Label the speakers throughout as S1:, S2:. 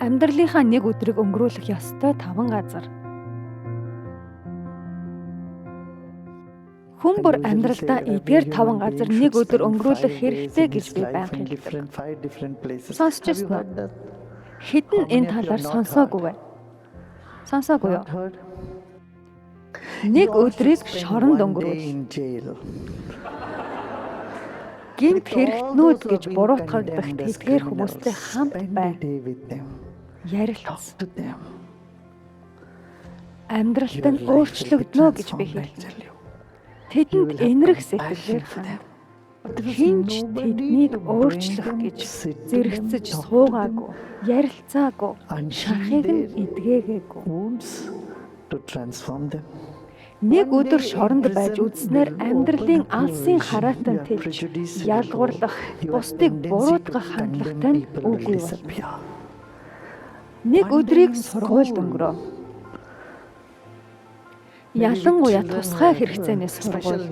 S1: Амьдралынхаа нэг өдрийг өнгөрүүлэх ёстой таван газар. Хүн бүр амьдралдаа эдгээр таван газар нэг өдөр өнгөрүүлэх хэрэгтэй гэж би байнга хэлдэг. Сонсч ирсэн үү? Хэд нь энэ талаар сонсоогүй вэ? Сонсоогүй юу? Нэг өдрийг шоронд өнгөрүүл. Гэмт хэрэгтнүүд гэж буруутгагдах тэдгээр хүмүүстэй хамт бай. Ярилц. Амьдралд нь өөрчлөгдөнө гэж би хэлнэ. Тэдэнд энэрх сэтгэлээр ханд. Хэн ч тэднийг өөрчлөх гэж зэрэгцэж суугаагүй, ярилцаагүй, шархыг нь эдгээгээгүй. Нэг өдөр шоронд байж үзснээр амьдралын алсын хараатан тэлж, ялгуурлах, бусдыг буруутгах хандлагатай нь үгүй болно. Нэг өдрийг сургуульд өнгөрөө. Ялангуяа тусгай хэрэгцээний сургууль.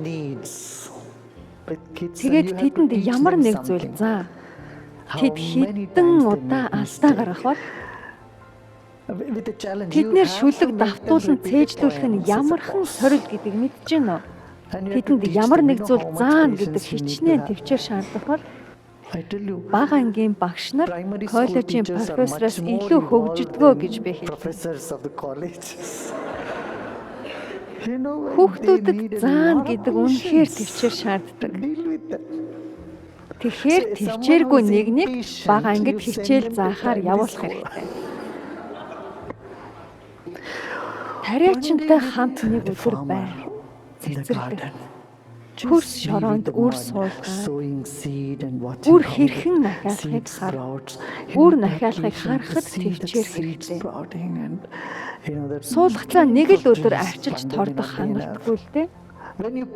S1: Тэгээд тэдэнд ямар нэг зүйл заа. Тэд хэдэн удаа алдаа гаргах бол тэднэр шүлэг давтуулан цээжлүүлэх нь ямархан сорил гэдгийг мэдэж байна уу? Тэдэнд ямар нэг зүйл заана гэдэг хичнээн төвчээр шаардах бол бага ангийн багш нар коллежийн профессороос илүү хөгждгөө гэж би хэлнэ. Хүүхдүүдэд заана гэдэг үнэхээр төвчээр шаарддаг. Тэгэхээр төвчээргүй нэгнийг бага ангид хичээл заахаар явуулах хэрэгтэй. Тариачинтай хамт нэг өдөр бай. Цэцэрлэг. Хөрс шороонд үр суулгаад үр хэрхэн нахиалахыг хар. Үр нахиалахыг харахад төвчээр хэрэгтэй. Суулгацаа нэг л өдөр арчилж тордох хангалтгүй л дээ.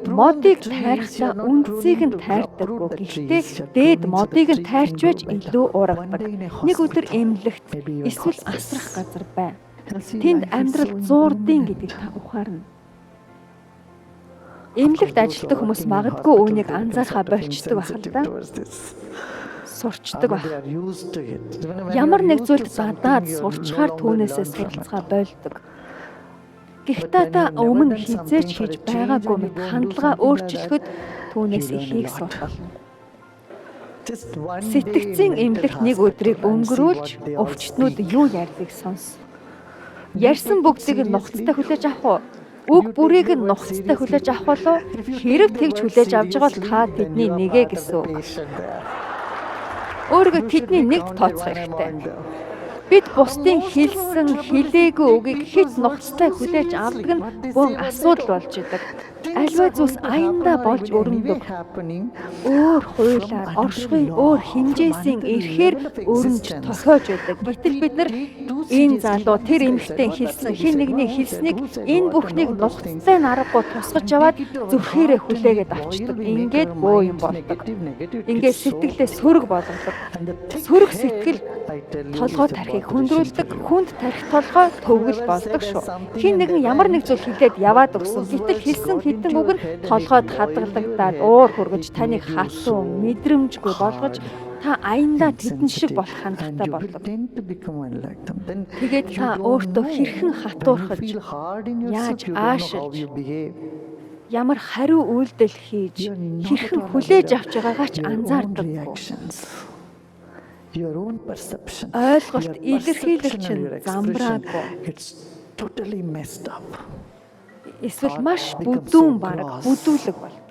S1: Модыг тайрхдаа үндсийг нь тайрдаггүй. Гэхдээ дээд модыг нь тайрч байж илүү урагдаг. Нэг өдөр эмнэлэгт эсвэл асрах газар бай. Тэнд амьдрал зуурдын гэдгийг та ухаарна. Эмнэлэгт ажилладаг хүмүүс магадгүй үүнийг анзаархаа болчдөг байх л да. Сурчдаг байх. Ямар нэг зүйлд задаад сурчхаар түүнээсээ суралцгаа болдог. Гэхдээ та өмнө хизээч хийж байгаагүй мэт хандлага өөрчлөхөд түүнээс ихийг сурах болно. Сэтгцийн эмнэлэгт нэг өдрийг өнгөрүүлж өвчтнүүд юу ярьдгийг сонс. Ярьсан бүгдийг нь нухацтай хүлээж авах уу? Үг бүрийг нь нухацтай хүлээж авах болов? Хэрэг тэгж хүлээж авч байгаа бол та тэдний нэгэ гэсэн үг. Өөрийгөө тэдний нэгд тооцох хэрэгтэй. Бид бусдын хэлсэн, хэлээгүй үгийг хэт нухацтай хүлээж авдаг нь бөөн асуудал болж идэг. Аливаа зүйлс аяндаа болж өрнөдөг. Өөр хуулиар, оршихуйн өөр хэмжээсийн эрхээр өрнөж тохиож байдаг. Гэтэл бид нар энэ залуу тэр эмэгтэй хэлсэн, хэн нэгний хэлснийг энэ бүхнийг нухацтай наргагүй тусгаж аваад зүрхээрээ хүлээгээд авчдаг. Ингээд бөө юм болдог. Ингээд сэтгэлээ сөрөг болгодог. Сөрөг сэтгэл толгой тархийг хөндрүүлдэг, хүнд тархи толгой төвгөл болдог шүү. Хэн нэгэн ямар нэг зүйл хэлээд яваад өгсөн. Гэтэл хэлсэн хэдэн үг нь толгойд хадгалагдаад уур хүргэж таныг хатуу, мэдрэмжгүй болгож та аяндаа тэдэн шиг болох хандлагатай болдог. Тэгээд та өөртөө хэрхэн хатуурхаж, яаж аашилж, ямар хариу үйлдэл хийж, хэрхэн хүлээж авч байгаагаа ч анзаардаггүй. Ойлголт, илэрхийлэл чинь замбраагүй. Эсвэл маш бүдүүн бараг бүдүүлэг болдог.